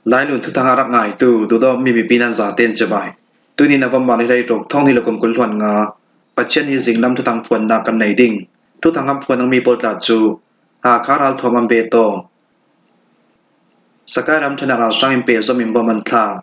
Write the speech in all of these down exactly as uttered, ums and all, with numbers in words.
Lailun thuthang a rak ngaitu duhdawm mi mipi nan zaten cibai. Tuni November ni hleiruk thawng hnih le kum kul hluan nga, Pathian ni zinglam thuthang phuannak kan nei ding. Thuthang kan phuan mi pawl tla cu Hakha ralthuam an betaw. Sakai ramṭhen ah ralhrang in pehzom in bom an thlak.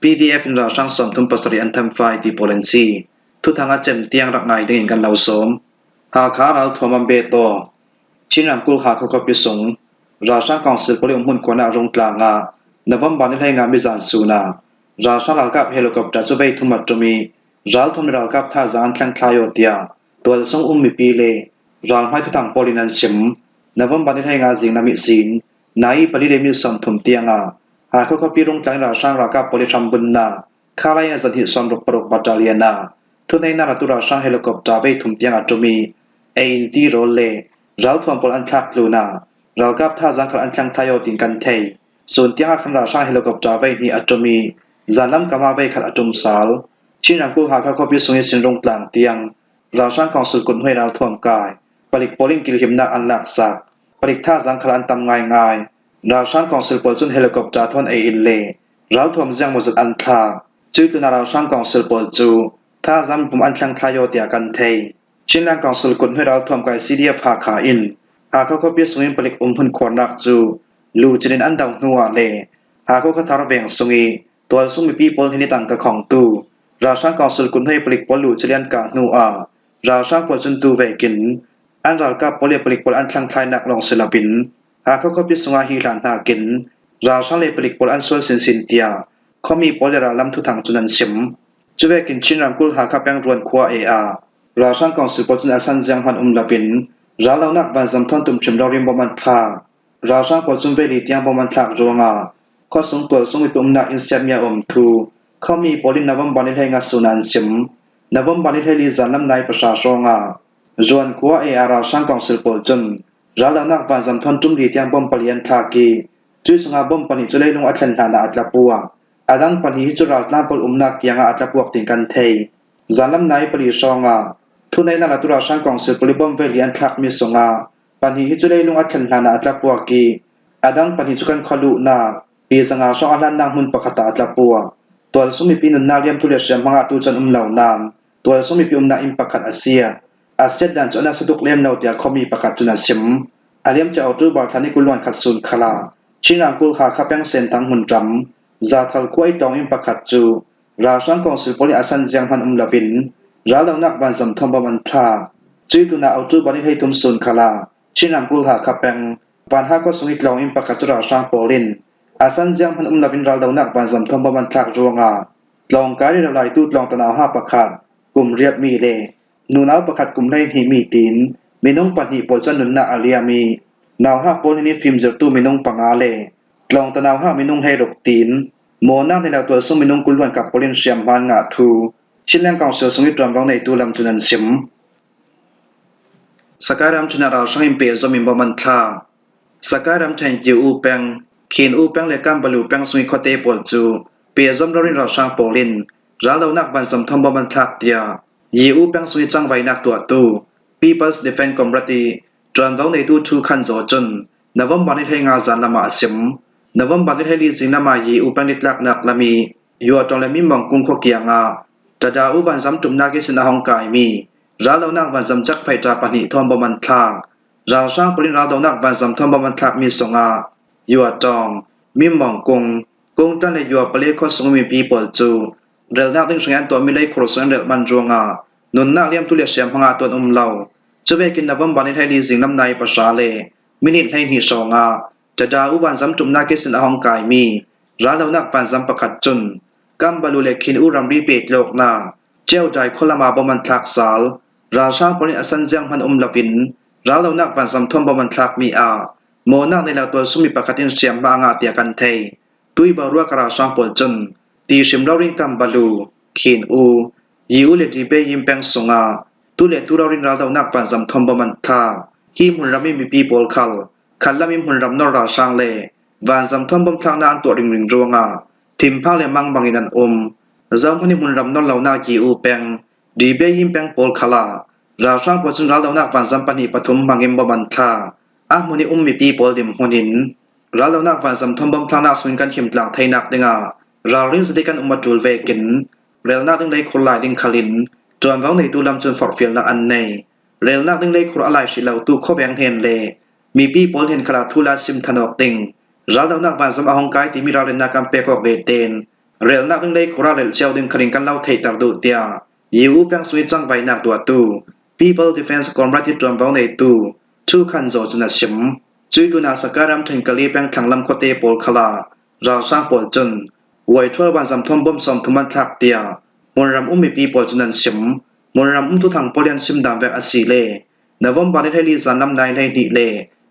P D F in ralhrang sawmthum pasarih an thamfai ti pawl an si. Thuthang a cem tiang rak ngai dingin kan lo sawm. Hakha ralthuam an betaw. Chin ramkulh Hakha khuapi sung ralhrang council pawl i umhmun khuan ah Rungtlang ah November ni hleinga mizan sun ah ralhrang ralkap helicopter cu vei thum a ṭum i ralthuam le ralkap thazaang an thlengthlai aw tiah tualsung um mipi le ralhmai thuthang pawl in an sim. November ni hleinga zinglam ihsin nai pali le minit sawmthum tiangah Hakha khuapi Rungtlang i ralhrang ralkap pawl i hrambunnak Khalai a zahnih sawmruk paruk battalion ah thuneihnak latu ralhrang helicopter vei thum tiang a ṭum i ei in ti rawl le ralthuam pawl an thlak tlun ah ralkap thazaang khal an thlengthlai aw tiin kan thei. Sun tiangah khan ralhrang helicopter vei hnih a ṭum i zanlam kam ah vei khat a ṭum sal. Chin ramkulh Hakha khuapi sung ihsin Rungtlang tiang ralhrang council kuthnuai ralthuam kai palik pawl in kilhimnak an laksak. Palik thazaang khal an tam ngaingai. Ralhrang council pawl cun helicopter thawn ei in le ralthuam ziang maw zat an thlak. Cuih tlunah ralhrang council pawl cu thazaang mipum an thlengthlai aw tiah kan thei. Chinland Council kuthnuai ralthuam kai C D F Hakha in Hakha khuapi sungin palik umhmun khuarnak cu lu cilin an doh hnuah le Hakha khuathar veng sung i tualsung mipi pawl hnih nih tangka khongtu ralhrang council kuthnuai palik pawl lu cili an kah hnuah ralhrang pawl cun tu vekin an ralkap pawl le palik pawl an thlengthlainak lawng si loin Hakha khuapi sungah hi hlan hnakin ralhrang le palik pawl an sual sinsin tiah khuami pawl le rallam thuthang cun an sim. Cuvekin Chin ramkulh Hakha peng Ruan khua e ah ralhrang council pawl cun a san zianghman um loin raldonak vanzam thawn tum hrim rori in bom an thlak. Ralhrang pawl cun vei li tiang bom an thlak ruangah khuasung tualsung mipi umnak inn siatmi a um thu khuami pawl in November ni hleinga sun ah an sim. November ni hleili zanlam nai pahra hrawngah Ruan khua e ah ralhrang council pawl cun raldonak vanzam thawn tum li tiang bom pali an thlak i cuih sungah bom pahnih cu leilung a thlen hlanah a tlapuak. A dang pahnih hi cu raltlang pawl umnak kiangah a tlapuak tiin kan thei. Zanlam nai pali hrawngah thuneihnak latu ralhrang council pawl i bom vei li an thlakmi sungah pahnih hi cu leilung a thlen hlanah a tlapuak i a dang pahnih cu kan khualuhnak pizanga hrawng a hlannak hmun pakhat ah a tlapuak. Tualsung mipi nunnak liamtu le hriamhma ngahtu cu an um lo nain tualsung mipi umnak inn pakhat a siat. A siat dan cu a nasa tuk lem lo tiah khuami pakhat cun a sim. A liam cia October thla ni kul hluan khat sun khalah Chin ramkulh Hakha peng Senthang hmunram Zathal khua i tlawng inn pakhat cu ralhrang council pawl in a san zianghman um loin raldonak vanzam thawn bom an thlak. Cuih tlunah October ni hleithum sun khalah Chin ramkulh Hakha peng Vanha khua sung i tlawng inn pakhat cu ralhrang pawl in a san zianghman um loin raldonak vanzam thawn bom an thlak ruangah tlawngkai rero laitu tlawng tanau ha pakhat kum riat mi le nunau pakhat kum hleihnih mi tiin minung pahnih pawl cu an nunnak a liam i nauha pawl hnih nih fimzirtu minung panga le tlawng tanau ha minung hleiruk tiin mawhnak nei lo tualsung minung kul hluan kap pawl in hriamhma an ngah thu Chinland Council sung i ṭuanvo neitu lam cun an sim. Sakai ramṭhen ah ralhrang in pehzom in bom an thlak. Sakai ramṭhen Yiu peng, Khin U peng le Kambalu peng sung i khuate pawl cu pehzom rori in ralhrang pawl in raldonak vanzam thawn bom an thlak tiah Yiu peng sung i cangvainak tuahtu People's Defense Comrade ṭuanvo neitu Thu Khan Zaw cun November ni hleinga zanlam ah a sim. November ni hleili zinglam ah Yiu peng ditlaknak lam i Yuaṭawng le Minmawng kung khua kiangah Tada U vanzam ṭumnak ihsin a hong kaimi raldonak vanzam cekphaihṭa pahnih thawn bom an thlak. Ralhrang pawl in raldonak vanzam thawn bom an thlakmi sungah Yuaṭawng, Minmawng kung, Kungtan le Yuapale khua sung mipi pawl cu relnak ding hrangih an tuahmi leikhur sung an relh man ruangah nunnak liamtu le hriamhma ngahtu an um lo. Cuvekin November ni hleili zinglam nai pahra le minit hleihnih hrawngah Tada U vanzam ṭumnak ihsin a hong kaimi raldonak vanzam pakhat cun Kambalu le Khin U ramri pehtlawknak Ceudai khualam ah bom an thlak sal. Ralhrang pawl in a san zianghman um loin raldonak vanzam thawn bom an thlakmi ah mawhnak nei lo tualsung mi pakhat in hriamhma a ngah tiah kan thei. Tui boruak a ralhrang pawl cun ti hrim rori in Kambalu, Khin U, Yiu le Dibei in peng sungah tu le tu rori in raldonak vanzam thawn bom an thlak. Hi hmunram i mipi pawl khal khatlam in hmunram nor ralhrang le vanzam thawn bom thlaknak an tuah ringring ruangah thinphang le mangbang in an um. Zohman i hmunram nor lonak Yiu peng, Dibei in peng pawl khalah ralhrang pawl cun raldonak vanzam pahnih pathum hmangin bom an thlak. A hmun i um mipi pawl dinhmun in Raldonak vanzam thawmbawm thlaknak sungin kan him tlang theinak dingah ralring zati kan um a ṭul vekin relnak ding leikhur lai ding khalin ṭuanvo neitu lam cun forhfialnak an nei. Relnak ding leikhur a lai hrih lotu khuaveng hnen le mipi pawl hnen khalah thu la sim than awk ding, raldonak vanzam a hong kai timi ralrinnak kan pek awk ve tein relnak ding leikhur a relh cio ding khalin kan lo theihter duh, tiah U U peng sung i cangvainak tuahtu People Defence Comrade ṭuanvo neitu Thu Khan Zaw cun a sim. Cuih tlunah Sakai ramṭhen Kali peng thlanglam khuate pawl khalah ralhrang pawl cun Waithual vanzam thawmbawm sawmthum an thlak, tiah hmunram um mipi pawl cun an sim. Hmunram um thuthang pawl i an sim dan vek a si le November ni hleili zanlam nai hleihnih le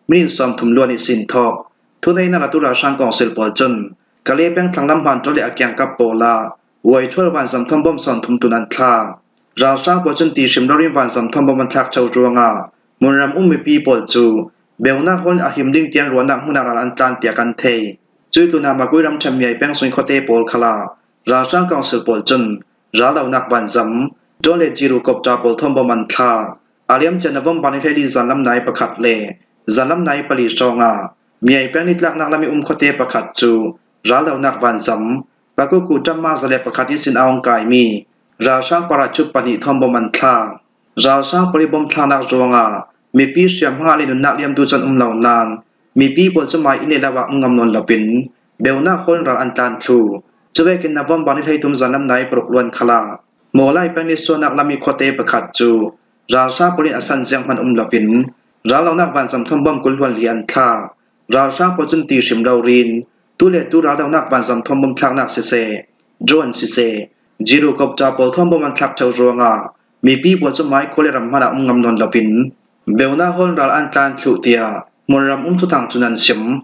minit sawmthum luan ihsin thawk thuneihnak latu ralhrang kawngsil pawl cun Kali peng thlanglam hmanṭaw le a kiangkap pawlah Waithual vanzam thawmbawm sawmthum tlun an thlak. Ralhrang pawl cun ti hrim loin vanzam thawmbawm an thlak ṭheu ruangah hmunram um mipi pawl cu beunak hawlin a him ding tian ruahnak hmunah ral an tlan tiah kan thei. Cuih tlunah Magway ramṭhen Myaing peng sung i khuate pawl khalah ralhrang kawngsil pawl cun raldonak vanzam, drone le Gyrocopter pawl thawmbawm an thlak. A liamcia November ni hleili zanlam nai pakhat le zanlam nai pali hrawngah Myaing peng nitlaknak lam i um khuate pakhat cu raldonak vanzam, Pakuku ṭamma za le pakhat ihsin a hong kaimi ralhrang parachute pahnih thawmbawm an thlak. Ralhrang pawl i bawm thlaknak ruangah mipi hriamhma le nunnak liamtu cu an um lo nain mipi pawl cu mai inn le lo ah um ngam nawn loin beunak hawlin ral an tlan thluh. Cuvekin November ni hleithum zanlam nai paruk luan khalah Mawlai peng nisuahnak lam i khuate pakhat cu ralhrang pawl in a san ziang hman um loin raldonak vanzam thawmbawm kul hluan li an thlak. Ralhrang pawl cun ti hrim loin tu le tu raldonak vanzam thawmbawm thlaknak siseh, drone siseh, Gyrocopter pawl thawmbawm an thlak ṭheu ruangah mipi pawl cu mai khua le ram hmanh ah um ngam nawn loin beunak hawlin ral an tlan thluh, tiah hmunram um thuthang cun an sim.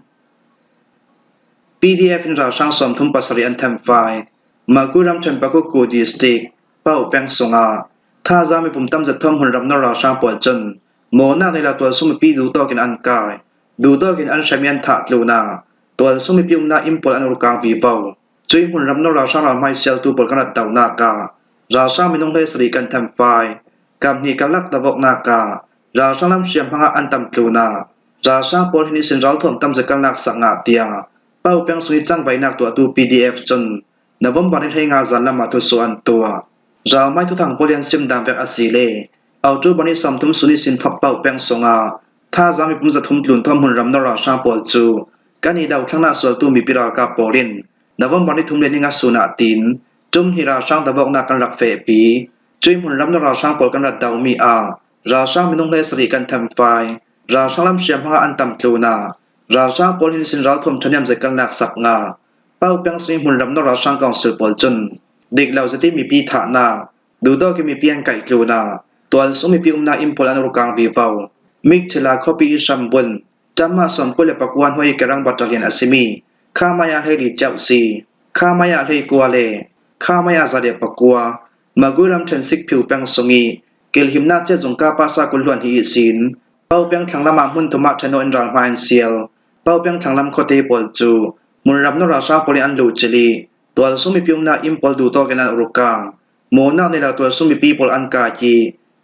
P D F in ralhrang sawmthum pasarih an themfai. Magway ramṭhen Pakuku District, Pauk peng sungah thazaang mipum tam zet thawn hmunram nor ralhrang pawl cun mawhnak nei lo tualsung mipi duhtawkin an kai. Duhtawkin an hrem i an thah tlunah tualsung mipi umnak inn pawl an urkang vivo. Cuih hmunram nor ralhrang ralhmai sialtu pawl kan rat dohnak ah ralhrang minung hleisarih kan themfai. Kam hnih karlak dovawknak ah ralhrang lam hriamhma ah an tam tlunah ralhrang pawl hin ihsin ralthuam tam zet kan laksak ngah, tiah Pauk peng sung i cangvainak tuahtu P D F cun November ni hleinga zanlam ah thusuah an tuah. Ralhmai thuthang pawl i an sim dan vek a si le October ni sawmthum sun ihsin thawk Pauk peng sungah thazaang mipum zathum tlun thawn hmunram nor ralhrang pawl cu kan i dothlennak sualtu mipi ralkap pawl in November ni thum le ni nga sun ah tin ṭum hnih ralhrang dovawknak kan rak fehpi. Cuih hmunram nor ralhrang pawl kan rat domi ah ralhrang minung hleisarih kan themfai. Ralhrang lam hriamhma ah an tam tlunah ralhrang pawl hin ihsin ralthuam ṭhahnem zet kan laksak ngah. Pauk peng sung i hmunram nor ralhrang kawngsil pawl cun dik lo zet i mipi thahnak, duhtawk i mipi an kaih tlunah tualsung mipi umnak inn pawl an urkang vivo. Mikthila khuapi i hrambunh, ṭamma sawmkua le pakua hnuai i Kerang Battalion a simi Khamaya hleili ceuh si, Khamaya hleikua le Khamaya za le pakua, Magway ramṭhen Sikphiu peng sung i kilhimnak ciah zung kapa sa kul hluan hi ihsin Pauk peng thlanglam ah hmun thum ah ṭhen aw in ralhmai an sial. Pauk peng thlanglam khuate pawl cu hmunram nor ralhrang pawl in an luhcilh i tualsung mipi umnak inn pawl duhtawkin an urkang. Mawhnak nei lo tualsung mipi pawl an kai i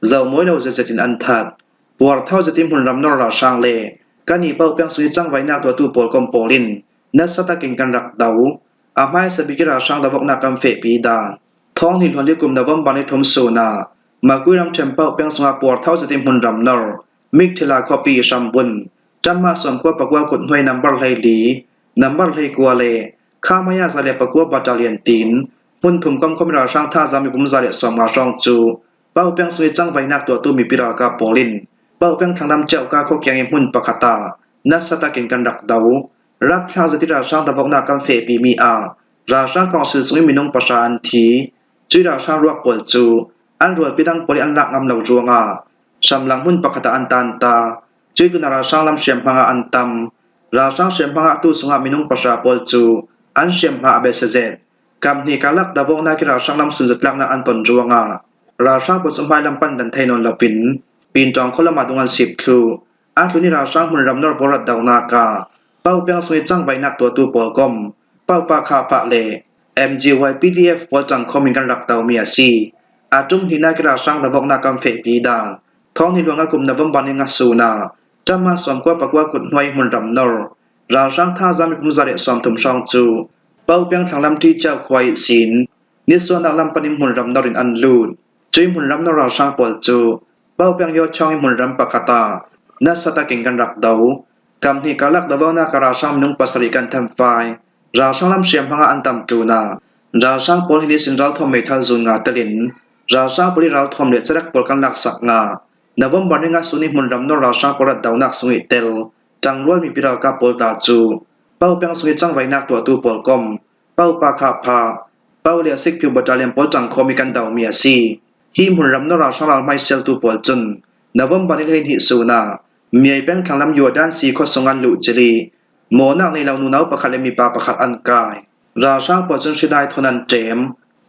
zoh mawi lo zetzet in an that. Puarthau zet i hmunram nor ralhrang le kan i Pauk peng sung i cangvainak tuahtu pawlkom pawl in nasa takin kan rak do. A hmaisa bik i ralhrang dovawknak kan fehpi dan. Thawng hnih hluan li kum November ni thum sun ah Magway ramṭhen Pauk peng sungah puarthau zet i hmunram nor Mikthila khuapi i hrambunh, ṭamma sawmkua pakua kut hnuai number hleili, number hleikua le Khamaya za le pakua Battalion tin hmun thum komkhawm i ralhrang thazaang mipum za le sawmnga hrawng cu Pauk peng sung i cangvainak tuahtu mipi ralkap pawl in Pauk peng thlanglam ceuhka khua kiang i hmun pakhat ah nasa takin kan rak do. Rapthlak zet i ralhrang dovawknak kan fehpimi ah ralhrang kawngsil sung i minung pahra an thi. Cuih ralhrang ruak pawl cu an rualpi dang pawl i an lak ngam lo ruangah hramlang hmun pakhat ah an tan ta. Cuih tlunah ralhrang lam hriamhma ah an tam. Ralhrang hriamhma ah tu sungah minung pahra pawl cu an hriamhma a bia si zet. Kam hnih karlak dovawknak i ralhrang lam sunzatlaknak an ton ruangah ralhrang pawl cu hmailam pandan thei nawn loin Pintawng khualam ah dung an sip thluh. A tlun i ralhrang hmunram nor pawl rat dohnak ah Pauk peng sung i cangvainak tuahtu pawlkom, Pauk Pa Kha Pha le M G Y P D F pawl ṭangkhawm in kan rak domi a si. A ṭum hnihnak i ralhrang dovawknak kan fehpi dan. Thawng hnih hluan nga kum November ni nga sun ah ṭamma sawmkua pakua kut hnuai hmunram nor Ralhrang thaza mipum za le sawmthum hrawng cu Popiang thlanglam Ṭi Ciau khua ihsin nisuahnak lam panin hmunram nor in an lut. Cuih hmunram nor ralhrang pawl cu Popiang Yaw Chawng ih hmunram pakhat ah nasa takin kan rak do. Kam hnih karlak dovonak ah ralhrang minung pasarih kan thanfai. Ralhrang lam hriamhmang ah an tam tlun ah ralhrang pawl hi nisin ralthuam meithal zun nga telin ralhrang pawl ih ralthuam le carak pawl kan laksak nga. November ni nga sun ih hmunram nor ralhrang pawl rat donak sung ih tel ṭangrual mipi ralkap pawl ta cu Popiang sung ih cangvainak tuahtu pawl kom Popa Khapha, Pau le Sikphiu battalion pawl ṭangkhawm ih kan domi a si. Hi hmunram nor ralhrang ral hmaisialtu pawl cun November ni hleihnih sun ah Miai peng thlanglam Yuadan si khuasung an luh cil ih mawhnak nei lo nunau pakhat le mipa pakhat an kai. Ralhrang pawl cun hridai thawn an ṭem.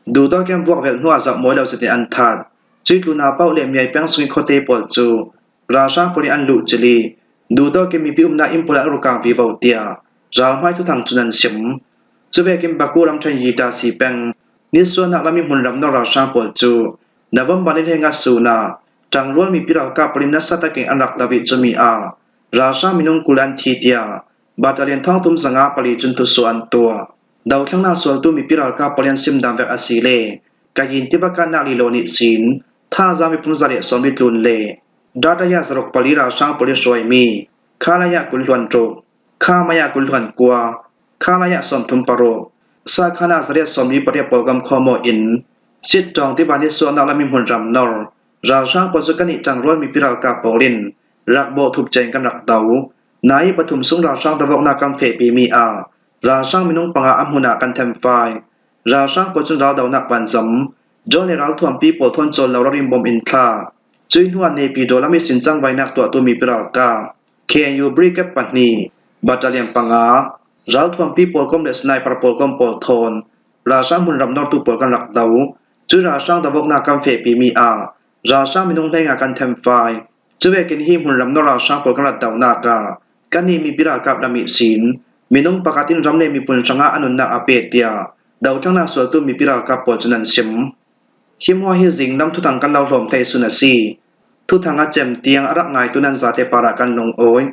Duhdawk in vuak velh hnuah zoh mawi lo zetin an that. Cuih tlun ah Pau le Miai peng sung ih khuate pawl cu ralhrang pawl ih an luh cil ih duhdawk in mipi umnak inn pawl ah an rukang vivo tiah ralhmai thuthang cun an sim. Cuvekin Baku ramṭhen Yita si peng nisuahnak lam ih hmunram nor ralhrang pawl cu November ni hlehnga sun ah ṭangrual mipi ralkap pawl in nasa takin an rak do ih cumi ah ralhrang minung kul an thi tiah battalion thawngtum zanga pali cun thusuah an tuah. Dothlennak sualtu mipi ralkap pawl in an simdan vek a si le Kayin tibakannak lilawn ihsin thaza mipum za le sawmli tlun le Dataya zaruk pali ralhrang pawl ih hruaimi Khalaya kul hluan ruk, Khamaya kul hluan kua, Khalaya sawmthum paruk, Sakhana zariat sawmli pariat pawl gam khawm aw in Sittawng tiva nisuahnak lam ih hmunram nor ralhrang pawl cu kan ih ṭangrual mipi ralkap pawl in rak bawh thup cia in kan rak do. Nai pathum sung ralhrang doawknak kan fehpimi ah ralhrang minung panga a hmun ah kan thanfai. Ralhrang pawl cun raldonak vanzam, drone le ralthuampi pawl thawn cawl lo ralrin bom in thlah. Cuih hnuah Nepi daw lam ihsin cangvainak tuahtu mipi ralkap K N U Brigade pahnih battalion panga, ralthuampi pawl kom le sniper pawl kom pawl thawn ralhrang hmunram nortu pawl kan rak do. Cuih ralhrang doawknak kan fehpimi ah ralhrang minung hleinga kan thanfai. Cuvekin hi hmunram nor ralhrang pawl kan rat donak ah kannih mipi ralkap lam ihsin minung pakhat in ram le mipun hrangah a nunnak a pe tiah dothlennak sualtu mipi ralkap pawl cun an sim. Hi hmuah hi zinglam thuthang kan lo hlawm thei sun a si. Thuthang a cem tiang a rak ngaitu nan zate parah kan lungawi.